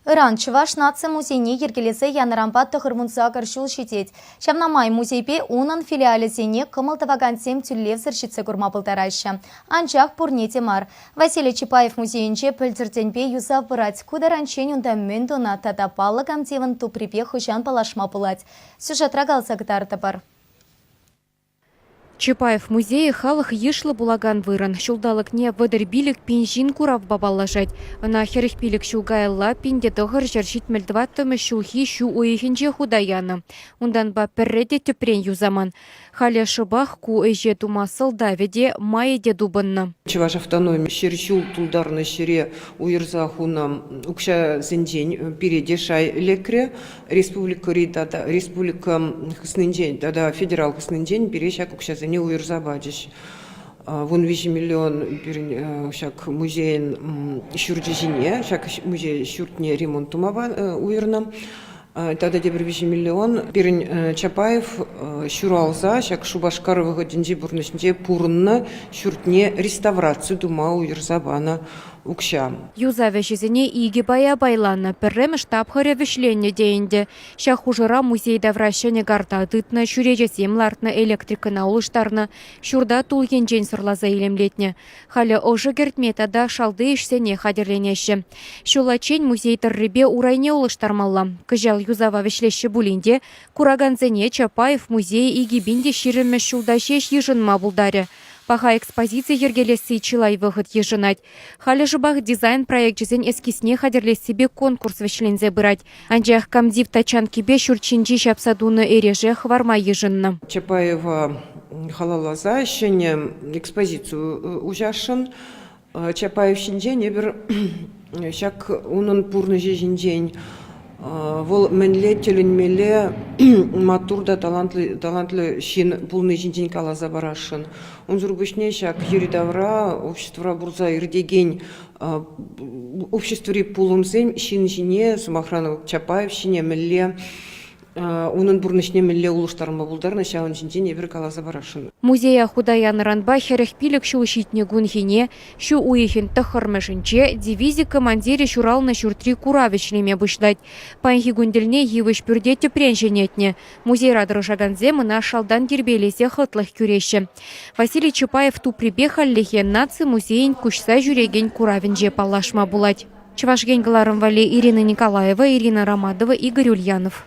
Ыран Чӑваш наци музейне йӗркелесе янӑранпа 98 ҫул ҫитет. Ҫавна май музейпе унӑн филиалӗсене кӑмӑл тӑвакансем тӳлевсӗр ҫитсе курма пултараҫҫӗ. Анчах пурне те мар. Василий Чапаев музейӗнче пӗлтӗртенпе юсав пырать. Ку таранччен унта мӗн тунӑ тата паллӑ камтивӑн туприпе хӑҫан паллашма пулать? Сюжетра каласа кӑтартӑпӑр. Чапаев музейӗ халӑх йышлӑ пулакан вырӑн. Ҫулталӑкне 35 пин ҫын куравпа паллашать. Ӑна 45 ҫул каялла 1974 ҫулхи ҫу уйӑхӗнче хута янӑ. Унтанпа пӗрре те тӗпрен юсаман. Халӗ шӑпах ку ӗҫе тума сӑлтавӗ те, майӗ те тупӑннӑ. Чӑваш автономи 100 ҫул тултарнӑ ҫӗре уйӑрса хунӑ укҫасенчен пире те шай лекрӗ. Республикӑри тата республика хыснинчен тата федерал хыснинчен пире ҫак укҫасене уйӑрса пачӗҫ. 13 миллион пирӗн ҫак музейӗн ҫурчӗ ҫине, ҫак музей ҫуртне ремонт тума уйӑрнӑ. Тата тепӗр 3 миллион пирӗн Чапаев ҫуралса ҫак Шупашкар вӑхӑтӗнчи пурнӑҫӗнче пурӑннӑ ҫуртне реставраци тума уйӑрса панӑ укҫа. Юсав ӗҫӗсене икӗ пая пайланӑ. Пӗрремӗш тапхӑрӗ вӗҫленнӗ те ӗнтӗ. Ҫак хушӑра музей тавра ҫӗнӗ карта тытнӑ, чӳречесем лартнӑ, электрикӑна улӑштарнӑ, ҫурта тул енчен сӑрласа илемлетнӗ. Халӗ ӑшӑ кӗртме тата шалти ӗҫсене хатӗрленеҫҫӗ. Ҫуллаччен музей тӑррипе урайне улӑштармалла. Кӑҫал юсава вӗҫлеҫҫӗ пулин те куракансене Чапаев музейӗ 2020-мӗш ҫулта ҫеҫ йышӑнма пултарӗ. Паха экспозици йӗркелесси чылай вӑхӑт йышӑнать. Халӗ шӑпах дизайн проекчӗсен эскизне хатӗрлессипе конкурс вӗҫленсе пырать. Анчах комдив тачанкипе ҫурт ҫинчи ҫапса тунӑ эреше хӑварма йышӑннӑ. Чапаева халалласа ҫӗнӗ экспозици уҫасшӑн. Чапаев ҫинчен эпир ҫак унӑн пурнӑҫӗ ҫинчен вӑл мӗнле тӗлӗнмелле маттур та талантлӑ ҫын пулни ҫинчен каласа парасшӑн. Унсӑр пуҫне ҫак йӗри-тавра обществӑра пулса иртекен обществӑри пулӑмсем ҫын ҫине, сӑмахран, Чапаев ҫине мӗнле унӑн пурнӑҫне мӗнле улӑштарма пултарнӑ, ҫавӑн ҫинчен эпир каласа парасшӑн. Музея хута янӑранпа 45 ҫул ҫитнӗ кунхине, ҫу уйӑхӗн тӑххӑрмӗшӗнче, дивизи командирӗ ҫуралнӑ ҫуртри курав ӗҫлеме пуҫлать. Паянхи кун тӗлне йывӑҫ пӳрте тӗпрен ҫӗнетнӗ. Музейра тӑрӑшакансем ӑна шалтан тирпейлесе хӑтлӑх кӳреҫҫӗ. Василий Чапаев туприпе хальлӗхе наци музейӗн куҫса ҫӳрекен куравӗнче паллашма пулать. Чӑваш Ен кӑларӑм валли Ирина Николаева, Ирина Ромадова, Игорь Ульянов.